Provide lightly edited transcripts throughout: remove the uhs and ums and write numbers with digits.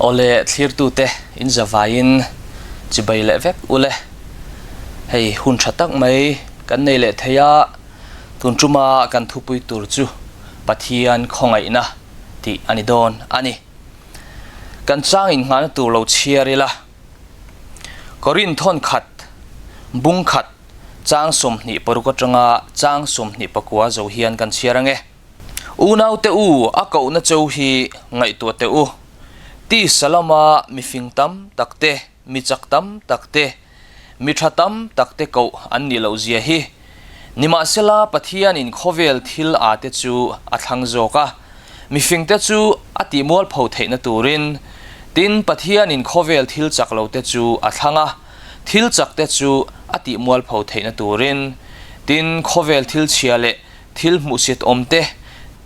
Awle thlirtute in zavaiin chibai leh vek ule. Hei hun tha tak mai kan nei leh thei a, tun tuma kan thupui tur chu Pathian khawngaihna tih a ni dawn a ni. Kan chang innghahna tur lo chhiar ila, Korin thawn khat, bung khat, chang 26 atanga chang 24 zo hian kan chhiar ange. Unaute u, a kohna cheu hi ngaihtuah teh u. Tisa lama mifing tam tak te, mi chak tam tak te, mi tha tam tak te koh an nih loh zia hi. Nimahsela, Pathianin khawvel thil a te chu a thlang zawk a, mifingte chu a tihmualpho theihna turin. Tin, Pathianin khawvel thil chak lo te chu a thlang a, thil chak te chu a tihmualpho theihna turin. Tin, khawvel thil chhia leh Thil hmuhsit awm te,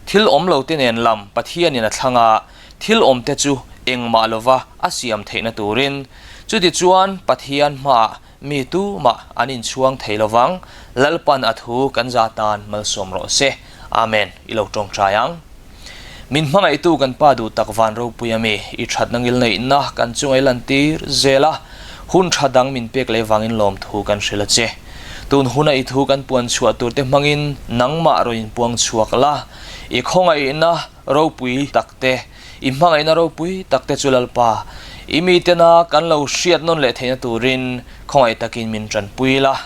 thil awm lo te nen lam Pathianin a thlang a, thil awm te chu engmah lova a siam theihna turin. Chutichuan Pathian hmaah mi tumah an inchhuang thei lovang, Lalpan a thu kan za tan malsawm rawh se. Amen. I lo tawngtai ang. Min hmangaihtu kan Pa duh tak van ropui a mi, i thatna ngilneihna kan chunga i lantir zel a, hun tha dang min pek leh vangin lawmthu kan hrilh a che. Tun huna i thu kan puan chhuah tur te hmangin nangmah rawn inpuang chhuak la, i khawngaihna ropui tak te, i hmangaihna ropui tak te chu Lalpa, i mitena kan lo hriat nawn leh theihna turin khawngaih takin min tanpui la.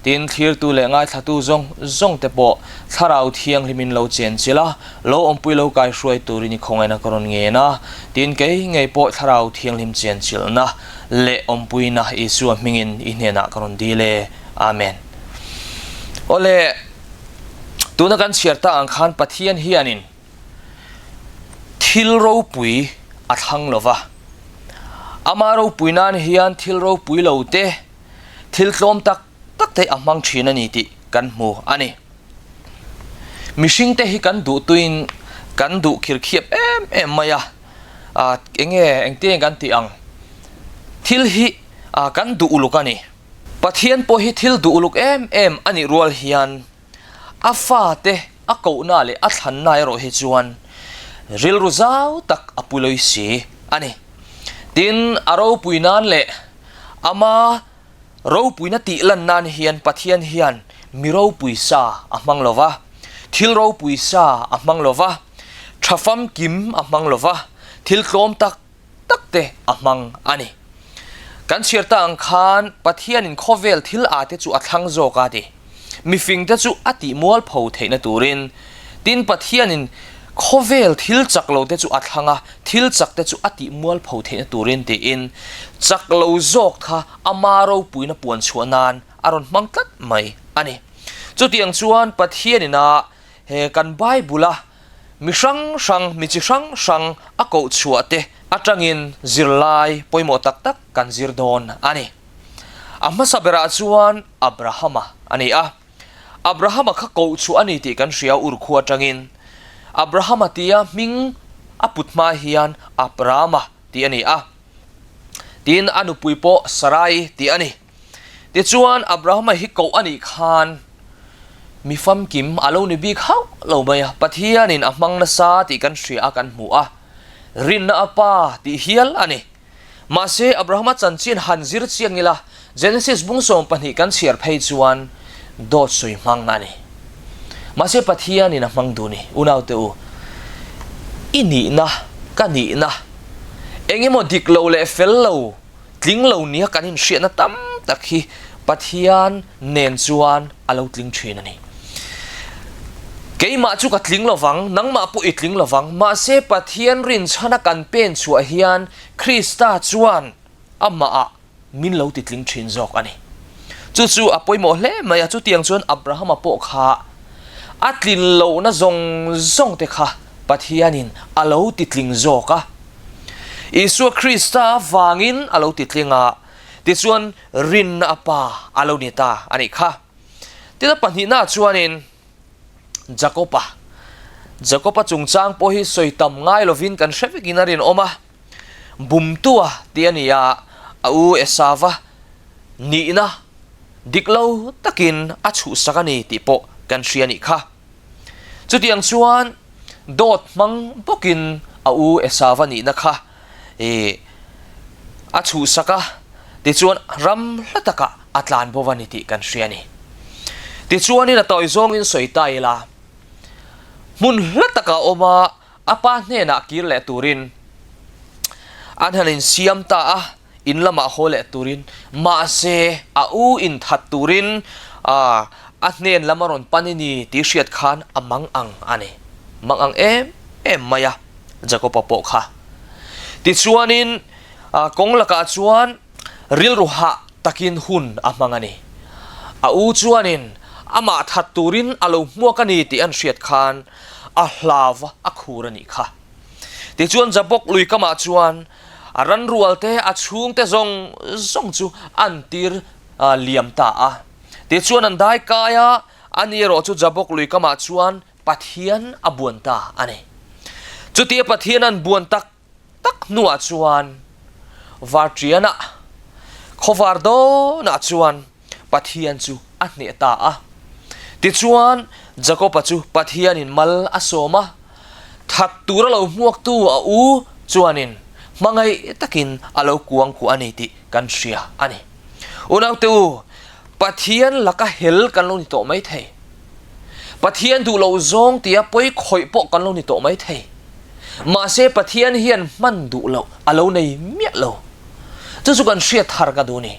Tin, thlirtu leh ngaithlatu zawng zawng te pawh Thlarau Thianghlimin lo chenchilh a, lo awmpui lo kaihruai turin i khawngaihna ka rawn ngen a. Tin, kei ngei pawh Thlarau Thianghlim chenchilhna leh awmpuina Isua hmingin i hnenah ka rawn dil e. Amen. Awle, tuna kan chhiar tak ang khan Pathian hianin thil ropui a thlang lo va. Ama ropui nan hian thil ropui lo te, Thil tlawm tak tak te a hmang thin a ni tih kan hmu a ni. Mihring te hi kan duh tuin kan duh khir khiap em em mai a, ah enge engtin kan tih ang thil hi ah kan duh uluk a ni. Pathian pawh hi thil duh uluk em em a nih rual hian a fate a kohna leh a thlanna erawh hi chuan rilru zau tak a pu lawi si a ni. Tin, a ropui nan leh Ama ropuina tih lan nan hian Pathian hian mi ropui sa a hmang lo va, thil ropui sa a hmang lo va, tha famkim a hmang lo va, thil tlawm tak tak te a hmang a ni. Kan chhiar ta ang khan Pathianin khawvel thil a te chu a thlang zawk a ti. Mifingte chu a tih mualpho theihna turin, tin Pathianin khawvel thil chak lo te chu a thlang a, thil chak te chu a tih mualpho theihna turin tiin chak lo zawk kha ama ropuina puan chhuah nan a rawn hmang tlat mai a ni. Chutiang chuan Pathianin a he kan Bible-a mi hrang hrang, mi chi hrang hrang a koh chhuah te atangin zirlai pawimawh tak tak kan zir dawn a ni. A hmasa berah chuan Abrahama a ni a. Abrahama kha koh chhuah a ni tih kan hria Ur khua atangin. Abrahama tia hming a put hma hian Abrama tih a ni a. Tin, a nupui pawh Sarai tih a ni. Tichuan, Abrahama hi koh a nih khan mi famkim a lo ni bik hauh lo mai a. Pathianin a hmang nasa tih kan hria a, kan hmu a. Rinna a pa tih hial a ni. Mahse, Abrahama chanchin han zir chiang ila, Genesis bung 12 kan chhiar phei chuan dawt sawi hmang a ni. Mahse, Pathianin a hmang duh ni, unaute u, i nihna, ka nihna, eng emaw dik lo leh fel lo, tling lo nia kan inhriatna tam tak hi Pathian nen chuan a lo tling thin a ni. Keimah chu ka tling lovang, nangmah pawh i tling lovang, mahse Pathian rinchhana kan pen chhuah hian Krista chuan amahah min lo ti tling thin zawk a ni. Chu chu a pawimawh hle mai a, chutiang chuan Abrahama pawh kha a tlin lohna zawng zawng te kha Pathianin a lo ti tling zawk a. Isua Krista vangin a lo ti tling a, tichuan rinna a pa a lo ni ta a nih kha. Tina pahnihna chuanin Jakoba, Jakoba chungchang pawh hi sawi tam ngai lovin kan hre vekin a rinawm a. Bumtua tih a ni a, a u Esava nihna dik lo takin a chhuhsak a ni tih pawh kan hria a nih kha. Chutiang chuan dawt hmang bawkin a u Esava nihna kha. Ih, a chhuhsak a, tichuan ram hla takah a tlan bo a ni tih kan hria a ni. Tichuanin a tawi zawngin sawi ta ila, hmun hla takah awm a, a pa hnenah kir leh turin an han insiam ta a, in lamah haw leh turin, mahse a u inthat turin a hnen lam a rawn pan i ni tih hriat khan a mang ang a ni, mang ang em em mai a. Jakoba pawh kha. Tichuanin, kawng lakah chuan rilru hah takin hun a hmang a ni. A u chuanin amah that turin a lo hmuak a ni tih an hriat khan a hlau va, a khur a nih kha. Tichuan Jabok lui kamah chuan a ranrualte, a chhungte zawng zawng chu an tir liam ta a. Tichuan an dai kai a, ani erawh chu Jabok lui kamah chuan Pathian a buan ta a ni. Chutia Pathian an buan tak tak hnuah chuan Varṭianah, khawvar dawnah chuan Pathian chu a hneh ta a. Tichuan, Jakoba chu Pathianin mal a sawm a, that tura lo hmuaktu a u chuanin hmangaih takin a lo kuang kuah a ni tih kan hria a ni. Unaute u, Pathian laka hel kan lo ni tawh mai thei. Pathian duh loh zawng tia pawi khawih pawh kan lo ni tawh mai thei. Mahse Pathian hian hman duh loh a lo nei miah lo. Chu chu kan hriat thar ka duh ni.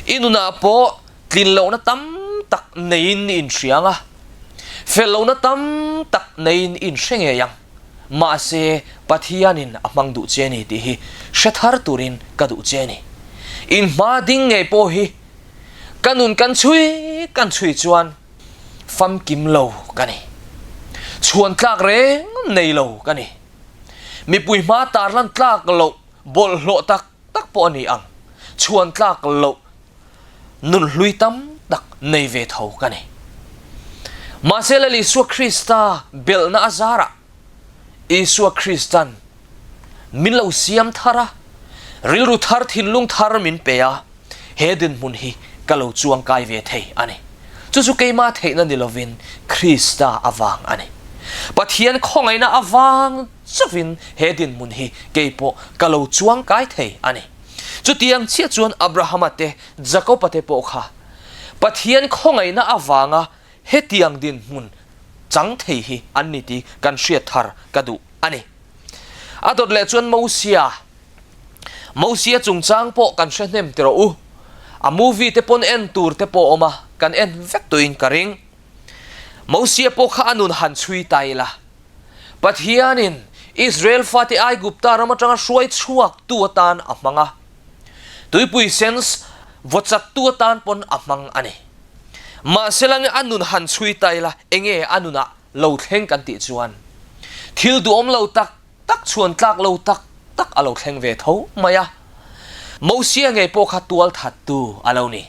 I nunah pawh tlin lohna tam tak neiin i inhria ang a, fel lohna tam tak neiin i inhre ngei ang. Mahse Pathianin a hmang duh che ni tih hi hre thar turin ka duh che ni. In hma ding ngei pawh hi Ka nun kan chhui kan chhui chuan famkim lo ka ni. Chhuan tlak reng nei lo ka ni. Mipui hma tarlan tlak loh bawlhhlawh tak tak pawh a ni ang. Chhuan tlak loh nun hlui tam tak nei ve tho ka ni. Mahse Lal Isua Krista belhna a zarah Isua Kristan min lo siam thar a, rilru thar thinlung thar min pe a, he dinhmun hi ka lo chuang kai ve thei a ni. Chu chu keimah theihna ni lovin Krista avang a ni. Pathian khawngaihna avang chauhin he dinhmun hi kei pawh ka lo chuang kai thei a ni. Chutiang chiah chuan Abrahama te, Jakoba te pawh kha Pathian khawngaihna avanga hetiang dinhmun chang thei hi an ni tih kan hriat thar ka duh a ni. A dawt leh chuan Mosia, Mosia chungchang pawh kan hre hnem ti rawh u. A movie te pawn en tur te pawh a awm a, kan en vek tuin ka ring. Mosia pawh kha a nun han chhui ta ila. Pathianin Israel fate Aigupta ram atanga hruai chhuak tu atan a hmang a. Tuipui sens vaw chak tu atan pawn a hmang a ni. Mahse lange a nun han chhui ta ila enge a nunah lo thleng kan tih chuan thil duhawm lo tak tak chhuan tlak lo tak tak a lo thleng ve tho mai a. Mosia ngei pawh kha tual thattu a lo ni.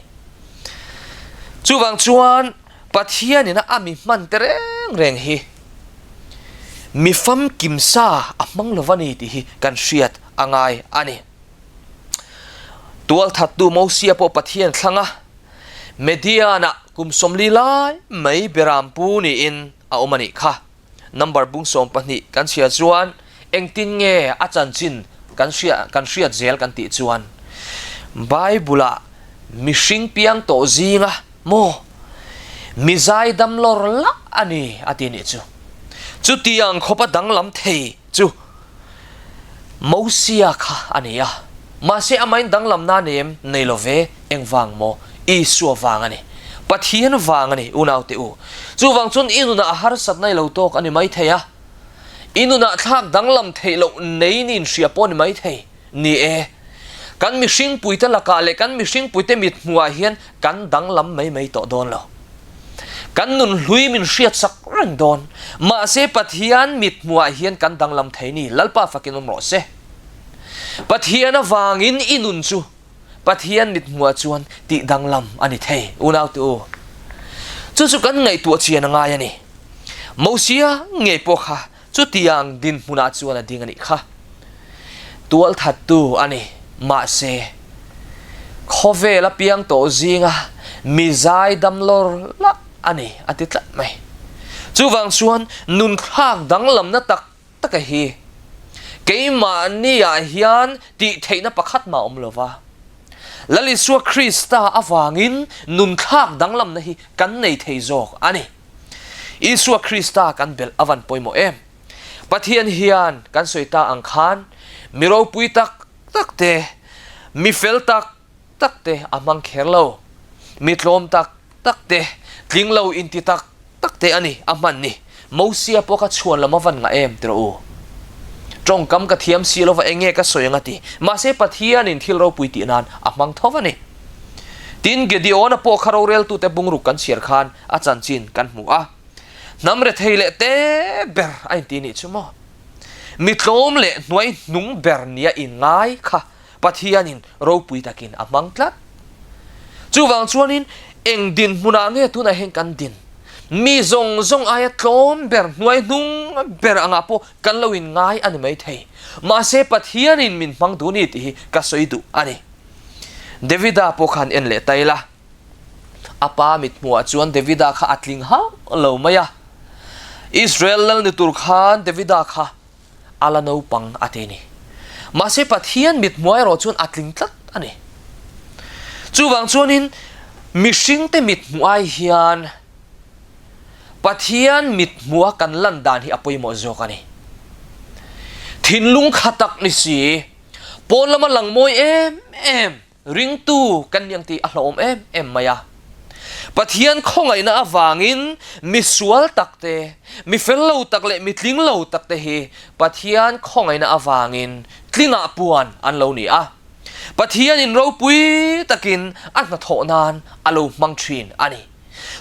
Chuvang chuan Pathianin a mi hman te reng reng hi mi famkim sa a hmang lo va ni tih hi kan hriat a ngai a ni. Tual thattu Mosia pawh Pathian thlang a, Median-ah kum 40 lai mai Berampu niin a awm a nih kha. Number bung 12 kan chhiar chuan engtin nge a chanchin kan hria kan hriat zel kan tih chuan Bible-ah mihring piang tawh zinga maw mi zaidam lawr lah a ni a ti nih chu. Chutiang khawpa danglam thei chu Mosia kha a ni a, mahse amahin danglamna nem nei lo ve, engvang maw? Isua vang a ni. Pathian vang a ni, unaute u. Chuvang chuan i nunah a harsatna i lo tawk a ni maithei a, i nunah thlak danglam theih loh nei ni inhria pawh a ni maithei. Ni e, kan mihringpuite lakah leh kan mihringpuite mithmuhah hian kan danglam mai mai tawh dawn lo. Kan nun hlui min hriatsak reng dawn. Mahse Pathian mithmuhah hian kan danglam thei ni, Lalpa fakin awm rawh se. Pathian avangin i nun chu Pathian mithmuhah chuan tih danglam a ni thei, unaute u. Chu chu kan ngaihtuah chian a ngai a ni. Mosia ngei pawh kha Chutiang dinhmunah chuan a ding a nih kha. Tualthattu a ni. Mahse, khawvel a piang tawh zinga mi zaidam lawr lah a ni a ti tlat mai. Chuvang chuan nunthlak danglamna tak taka hi. Keimahniah hian tih theihna pakhat mah a awm lo va. Lal Isua Krista avangin nun thlak danglamna hi kan nei thei zawk a ni. Isua Krista kan belh a van pawimawh em? Pathian hian kan sawi ta ang khan mi ropui tak tak te, mi fel tak tak te a hmang kher lo. Mi tlawm tak tak te, tling lo inti tak tak te a ni a hman ni. Mosia pawh kha chhuan lam a van ngah em ti rawh u. Tawngkam ka thiam si lova eng nge ka sawi ang a ti. Mahse Pathianin thil ropui tih nan a hmang tho a ni. Tin, Gideon-a pawh kha roreltute bungruk kan chhiar khan a chanchin kan hmu a. Hnam rethei leh te ber a inti nih chu maw? Mi tlawm leh hnuai hnung ber nia inngai kha Pathianin ropui takin a hmang tlat. Chuvang chuanin eng dinhmunah nge tunah hian kan din? Mi zawng zawng aia tlawm ber, hnuai hnung ber angah pawh kan lo inngai a ni maithei. Mahse Pathianin min hmang duh ni tih hi ka sawi duh a ni. Davida pawh khan en leh ta ila. A pa mithmuhah chuan Davida kha a tling hauh lo mai a. Israel lal ni tur khan Davida kha a la naupang a ti a ni. Mahse Pathian mithmuh erawh chuan a tling tlat a ni. Chuvang chuanin mihringte mithmuh ai hian Pathian mithmuha kan lan dan hi a pawimawh zawk a ni. Thinlung kha tak ni si, pawn lama lang mawi em em, Ringtu kan ni ang tih a hlauhawm em em mai a. Pathian khawngaihna avangin mi sual tak te, mi fel lo tak leh mi tling lo tak te hi Pathian khawngaihna avangin tlingah puan an lo ni a. Pathianin ropui takin a hnathawh nan a lo hmang thin a ni.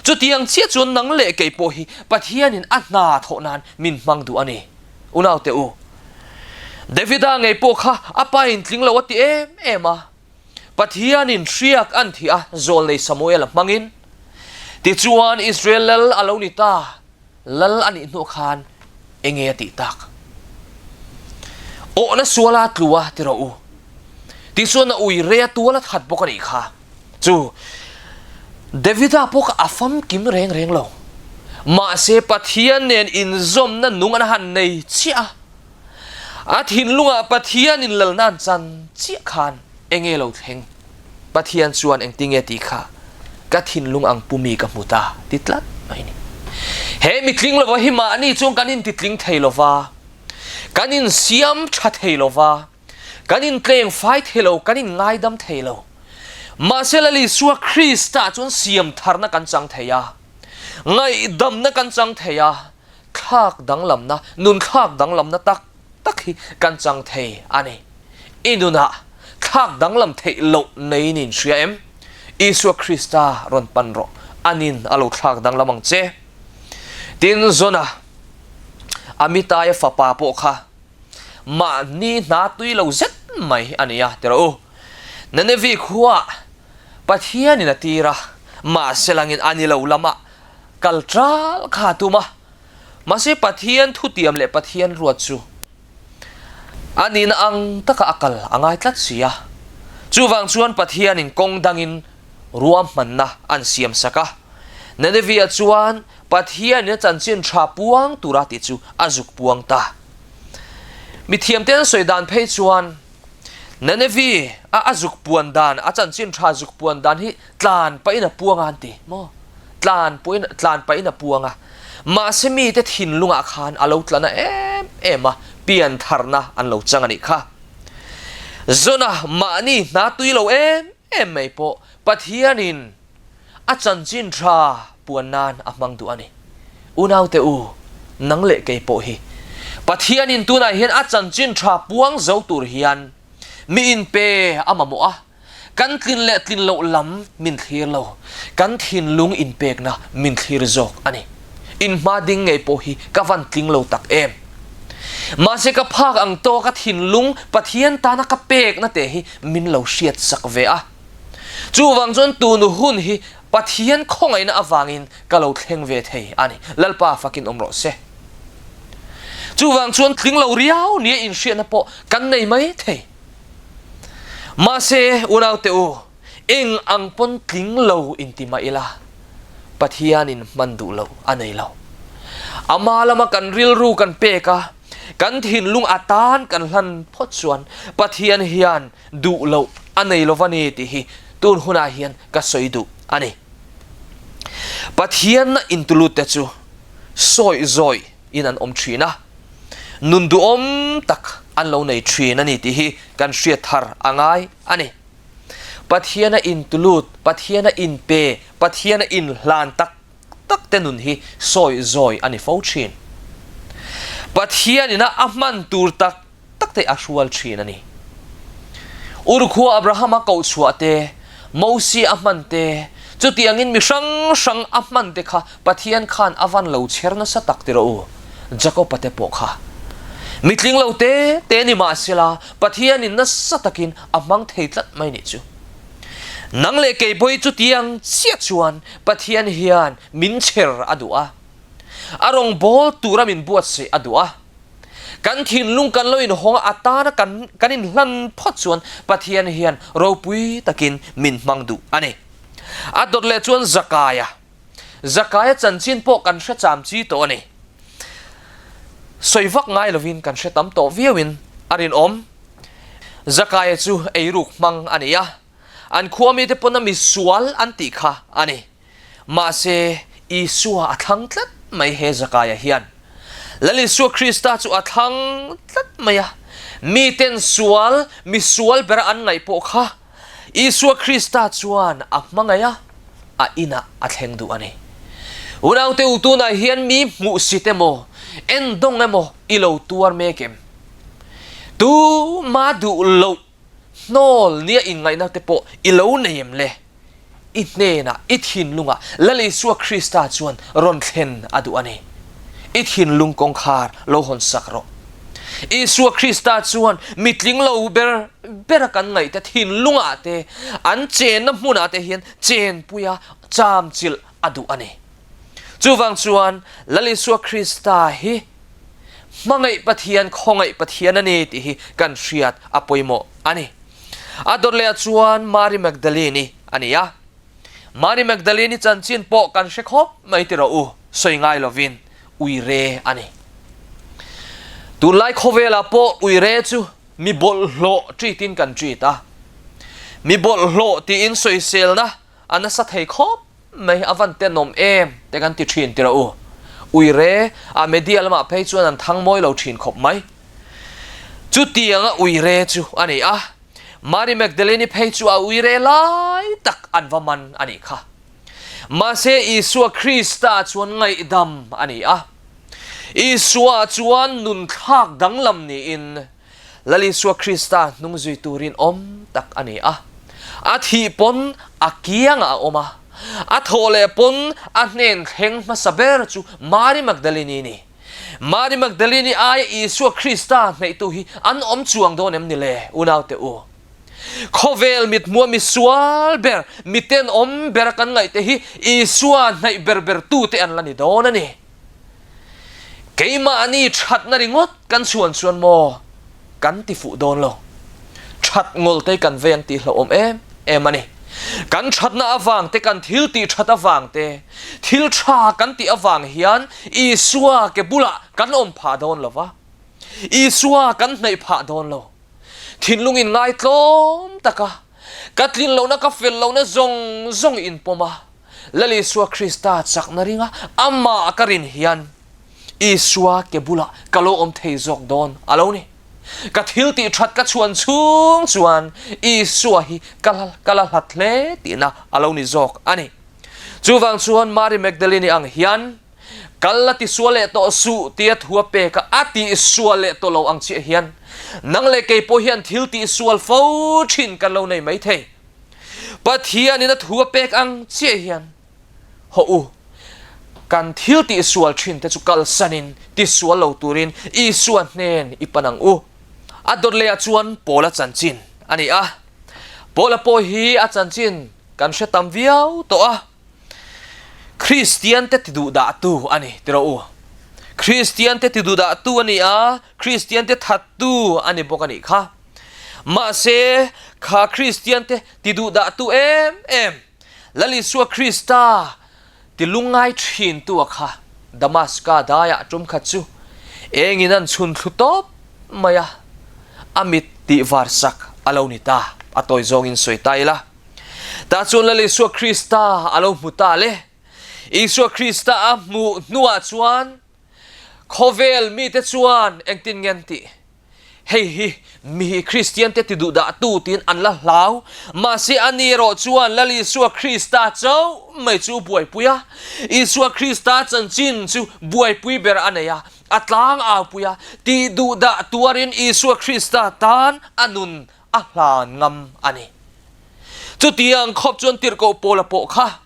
Chutiang chiah chuan nang leh kei pawh hi Pathianin a hna thawh nan min hmang duh a ni. Unaute u, Davida ngei pawh kha a pa in tling lo a ti em em a, Pathianin hriak an thih a zawlnei Samuel a hmangin. Tichuan Israel lal a lo ni ta, lal a nih hnuah khan enge a tih tak? Awhna suala a tlu a ti rawh u. Tichuan a ui rei a tual a that bawk a nih kha. Chu Davida pawh kha a famkim reng reng lo. Mahse Pathian nen inzawmna nung an han nei chiah a. A thinlungah Pathian in lalna an chan chiah khan enge lo thleng? Pathian chuan engtinge tih kha ka thinlung ang pumi ka hmu ta ti tlat mai ni. He mitling lova hi mahni chuan kan intitling thei lova, kan insiam tha thei lova, Kan intleng fai thei lo, kan inngaidam thei lo. Mahse Lal Isua Krista chuan siam tharna kan chang thei a, ngaihdamna kan chang thei a, thlak danglamna, nun thlak danglamna tak tak hi kan chang thei a ni. I nunah thlak danglam theih loh neiin in hria em? Isua Krista rawn pan rawh, anin a lo thlak danglam ang che. Tin, Zona, Amitaia fapa pawh kha Mahni hna tui lo zet mai a ni a, ti rawh u. Nineveh khuaah Pathianin a tir a, mahse langin a ni lo lamah kal ṭal kha a tum a. Mahse Pathian thutiam leh Pathian ruat chu a nihna ang taka a kal a ngai tlat si a. Chuvang chuan Pathianin kawng dangin ruahmanna an siam sak a. Nineveh-ah chuan Pathianin a chanchin tha puang tura tih chu a zuk puang ta. Mithiamte an sawi dan phei chuan Nineveh a a zuk puan dan, a chanchin tha zuk puan dan hi tlan pahin a puang a an ti maw? Tlan pawhin tlan pahin a puang a. Mahse mite thinlungah khan a lo tla na em em a, pian tharna an lo chang a nih kha. Zona mahni hna tui lo em em mai pawh Pathianin A chanchin tha puan nan a hmang duh a ni. Unaute u, nang leh kei pawh hi Pathianin tunah hian a chanchin tha puang zo tur hian mi inpe a mamawh a, kan tlin leh tlin loh lam min thlir lo, kan thinlung inpekna min thlir zawk a ni. Inhma ding ngei pawh hi ka van tling lo tak em. Mahse ka phak ang tawka thinlung Pathian tana ka pekna te hi min lo hriatsak ve a. Chuvang chuan tunu hun hi Pathian khawngaihna avangin ka lo thleng ve thei a ni. Lalpa fakin awm rawh se. Chuvang chuan tling lo riau nia inhriatna pawh kan nei mai thei. Mahse, unaute u, eng ang pawn tling lo inti mah ila, Pathianin hman duh loh a nei lo. Ama lama kan rilru kan pek a. Kan thinlung a tan kan hlan phawt chuan Pathian hian duh loh a nei lo va ni tih hi tun hunah hian ka sawi duh a ni. Pathianna intulut te chu sawi zawi in an awm thin a, nun duhawm tak an lo nei thin a ni tih hi kan hriat thar a ngai a ni. Pathiana intulut, Pathiana inpe, Pathiana inhlan tak tak te nun hi sawi zawi a ni fo thin. Pathianina a hman tur tak tak te a hrual thin a ni. Ur khua Abrahama koh chhuah te, Mosia a hman te, chutiangin mi hrang hrang a hman te kha Pathian khan a van lo chher nasa tak ti rawh u, Jakob-a te pawh kha. Mi tling lo te te ni mahsela Pathianin nasa takin a hmang thei tlat mai nih chu. Nang leh kei pawh hi chutiang chiah chuan Pathian hian min chher a duh a, a rawngbâwl tura min buatsaih a duh a. Kan thinlung kan lo inhawng a atana kan kan inhlan phawt chuan Pathian hian ropui takin min hmang duh a ni. A dawt leh chuan Zakaia, Zakaia chanchin pawh kan hre cham chi tawh a ni. Sawi vak ngai lovin kan hre tam tawh viauin a rinawm. Zakaia chu eiruk hmang a ni a, an khua mite pawna misual an tih kha a ni. Mahse, Isua a thlang tlat mai he Zakaia hian. Lal Isua Krista chu a thlang tlat mai a, miten sual, misual bera an ngaih pawh kha Isua Krista chuan a hmangaih a, a inah a thleng duh a ni. Unaute u tunah hian mi hmuhsit emaw, endawng emaw i lo tuar mek em? Tuma duh loh hnawl nia inngaihna te pawh i lo nei em le? I hnenah, i thinlungah Lal Isua Krista chuan rawn thlen a duh a ni. I thinlung kawngkhar lo hawn sak rawh. Isua Krista chuan mitling lo ber bera kan ngaihte thinlungah te, an chenna hmunah te hian chenpuia chamchilh a duh a ni. Chuvang chuan Lal Isua Krista hi hmangaih Pathian, khawngaih Pathian a ni tih hi kan hriat a pawimawh a ni. A dawt leh ah chuan Mary Magdalene-i a ni a. Mary Magdalene-i chanchin pawh kan hre khawp mai ti rawh u, sawi ngai lovin uire a ni. Tunlai khawvelah pawh uire chu mi bawlhhlawh treat-in kan treat a. Mi bawlhhlawh tiin sawiselna a nasa thei khawp mai, a van tenawm em te kan ti thin ti rawh u. Uire a media lamah phei chuan an thang mawi lo thin khawp mai. Chutianga uire chu a ni a, Mary Magdalene-i phei chu a uire lai tak an va man a nih kha. Mahse Isua Krista chuan ngaihdam a ni a. Isua chuan nun thlak danglam niin Lal Isua Krista hnung zui turin awm tak a ni a. A thih pawn a kiangah a awm a, a thawh leh pawn a hnen thleng hmasa ber chu Mary Magdalene-i ni. Mary Magdalene-i aia Isua Krista hneihtu hi an awm chuang dawn em ni le, unaute u? Khawvel mithmua misual ber, mitenawm bera kan ngaihte hi Isua hnaih ber bertute an la ni dawn a ni. Keimahni thatna ringawt kan chhuan chuan maw kan ti fuh dawn lo. That ngawlte kan vei ang tih hlauhawm em em a ni. Kan thatna avang te, kan thil tih that avang te, thil tha kan tih avang hian Isua ke bulah kan awm phah dawn lo va, Isua kan hnaih phah dawn lo. Thinlung in ngaitlawm taka ka tlin lohna, ka fel lohna zawng zawng in pawm a, Lal Isua Krista chakna ringa amah ka rin hian Isua ke bulah ka lo awm thei zawk dawn a lo ni. Ka thil tih that ka chhuan chhung chuan Isua hi ka ka la hlat hle tihna a lo ni zawk a ni. Chuvang chuan Mary Magdalene-i ang hian kal la tisual leh tawh suh tia thu a pek a, a tihsual leh tawh lo ang chiah hian nang leh kei pawh hian thil tihsual fo thin kan lo nei mai thei. Pathianin a thu a pek ang chiah hian hawh u, kan thil tihsual thin te chu kalsanin tisual lo turin Isua hnen i pan ang u. A dawt lehah chuan Paula chanchin a ni a. Paula pawh hi a chanchin kan hre tam viau tawh a. Kristiante tiduhdahtu a ni ti rawh u. Kristiante tiduhdahtu a ni a, Kristiante thattu a ni bawk a nih kha. Mahse, kha Kristiante tiduhdahtu em em, Lal Isua Krista ti lungngai thintu a kha Damaska daiah tum khat chu. Engin an chhun thlu tawp mai a, a mit tih var sak a lo ni ta. A tawi zawngin sawi ta ila. Tah chuan Lal Isua Krista a lo hmu ta le. Isua Krista a hmuh hnuah chuan khawvel mite chuan engtin nge an tih? Hei hi mi Kristiante ti duh dah tu tiin an la hlau. Mahse ani erawh chuan Lal Isua Krista chauh mai chu buaipui a. Isua Krista chanchin chu buaipui ber a nei a, a tlang aupui a, ti duh dah tuarin Isua Krista tan a nun a hlan ngam a ni. Chutiang khawp chuan tirhkoh Paula pawh kha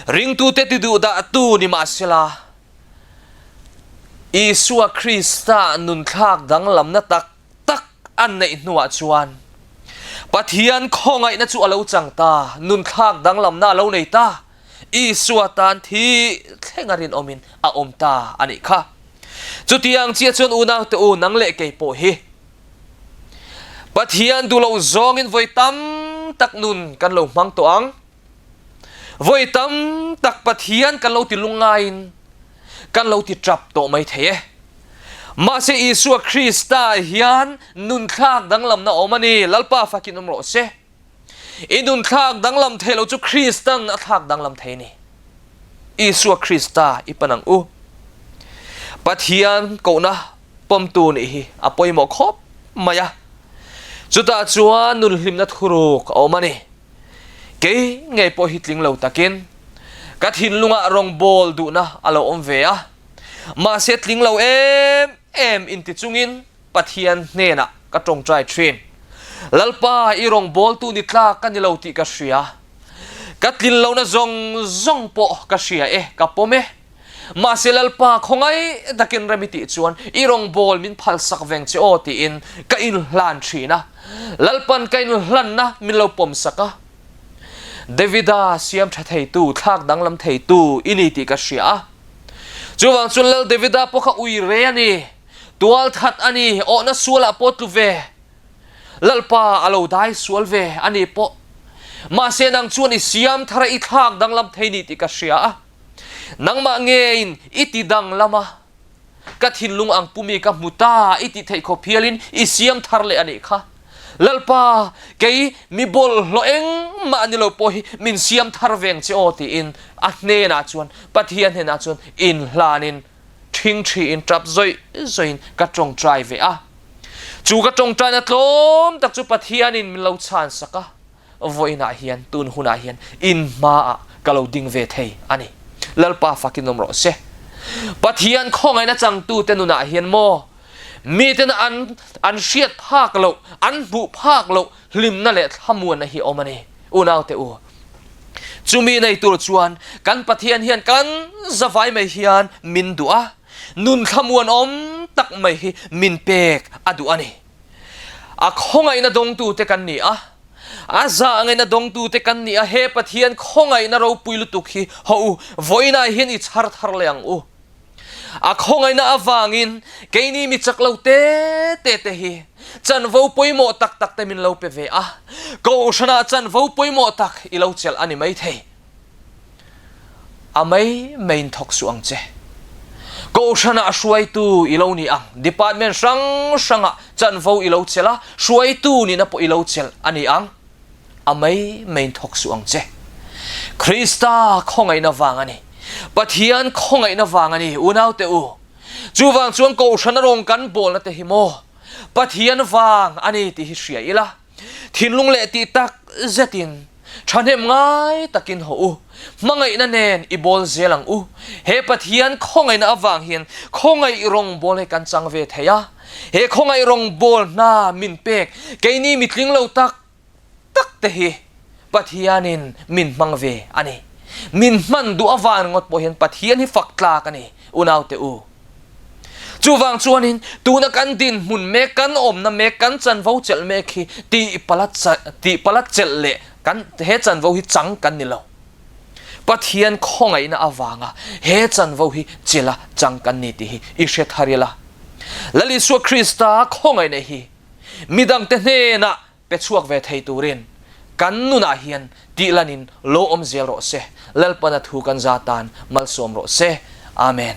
ringtute ti duh dah tu ni mahsela, Isua Krista nunthlak danglamna tak tak an neih hnuah chuan Pathian khawngaihna chu a lo chang ta, nunthlak danglamna a lo nei ta, Isua tan thi thlenga rinawmin a awm ta a nih kha. Chutiang chiah chuan unaute u, nang leh kei pawh hi Pathian duh loh zawngin vawi tam tak nun kan lo hmang tawh ang. Vawi tam tak Pathian kan lo ti lungngaiin kan lo ti tap tawh mai thei e. Mahse Isua Krista hian nunthlak danglamna awm a ni, Lalpa fakin awm rawh se. I nunthlak danglam thei lo chu Kristan a thlak danglam thei a ni. Isua Krista i pan ang u. Pathian kohna pawmtu nih hi a pawimawh khawp mai a. Chutah chuan nunhlimna thuruk a awm a ni. Kei ngei pawh hi tling lo takin ka thinlungah rawngbâwl duhna a lo awm ve a, mahse tling lo em em inti chungin Pathian hnênah ka ṭawngṭai ṭhin. Lalpa, i rawngbâwltu ni tlâk ka ni lo tih ka hria. Ka tlin lohna zawng zawng pawh ka hria e, ka pawm e. Mahse Lalpa khawngaih takin rem i tih chuan i rawngbâwl min phalsak veng che aw tiin ka inhlan ṭhin a. Lalpan ka inhlanna min lo pawmsak a. Davida siam ṭha theitu, thlak danglam theitu i ni tih ka hria a. Chuvang chuan Lal Davida pawh kha ui re a ni, tual that a ni, awhna sualah pawh tlu ve. Lalpa a lo dai sual ve a ni pawh. Mahse nang chuan i siam thar a, i thlak danglam thei ni tih ka hria a. Nangmah ngeiin i ti danglam a, ka thinlung ang pumi ka hmu ta i ti theih khawp hialin i siam thar leh a nih kha. Lalpa, kei mi bawlhhlawh engmah ni lo pawh hi min siam thar veng che aw tiin a hnenah chuan, Pathian hnenah chuan inhlanin ṭhingṭhiin ṭap zawih zawihin ka ṭawngṭai ve a. Chu ka ṭawngṭaina tlawm tak chu Pathianin min lo chhansak a. Vawiinah hian, tun hunah hian in hmaah ka lo ding ve thei a ni. Lalpa fakin awm rawh se. Pathian khawngaihna changtute nunah hian maw miten an an hriat phak loh, an hmuh phak loh hlimna leh thlamuanna hi awm a ni. Unaute u, chumi nei tur chuan kan Pathian hian kan zavai mai hian min duh a, nun thlamuan awm tak mai hi min pek a duh a ni. A khawngaihna dawngtute kan ni a, a zahngaihna dawngtute kan ni a, he Pathian khawngaihna ropui lutuk hi haw u, vawiinah hian i chhar thar leh ang u. A khawngaihna avangin keini mi chak lo te te te hi chanvo pawimawh tak tak te min lo pe ve a, Kohhranah chanvo pawimawh tak i lo chelh a ni maithei. A mai maiin thawk suh ang che. Kohhranah hruaitu i lo ni ang. Department hrang hrangah chanvo i lo chelh a, hruaitu nihna pawh i lo chelh a ni ang. A mai maiin thawk suh ang che. Krista khawngaihna vang a ni. Pathian khawngaihna vang a ni, unaute u. Chuvang chuan kohhrana rawng kan bawlna te hi maw Pathian vang a ni tih hi hria ila. Thinlung leh tih tak zetin Thahnem ngai takin haw u, hmangaihna nen i bawl zel ang u. He Pathian khawngaihna avang hian khawngaih rawngbawl hi kan chang ve thei a. He khawngaih rawngbawl hna min pek keini mitling lo tak tak te hi Pathianin min hmang ve a ni. Min hman duh avan ringawt pawh hian Pathian hi fak tlak a ni, unaute u. Chuvang chuanin tuna kan dinhmun mek, kan awmna mek, kan chanvo chelh mek hi tihpala tihpala chelh leh kan he chanvo hi chang kan ni lo. Pathian khawngaihna avanga he chanvo hi chelha chang kan ni tih hi i hre thar ila. Lal Isua Krista khawngaihna hi midangte hnenah pe chhuak ve thei turin kan nunah hian tihlanin lo awm zel rawh se. Lalpana thu kan za tan malsawm rawh se. Amen.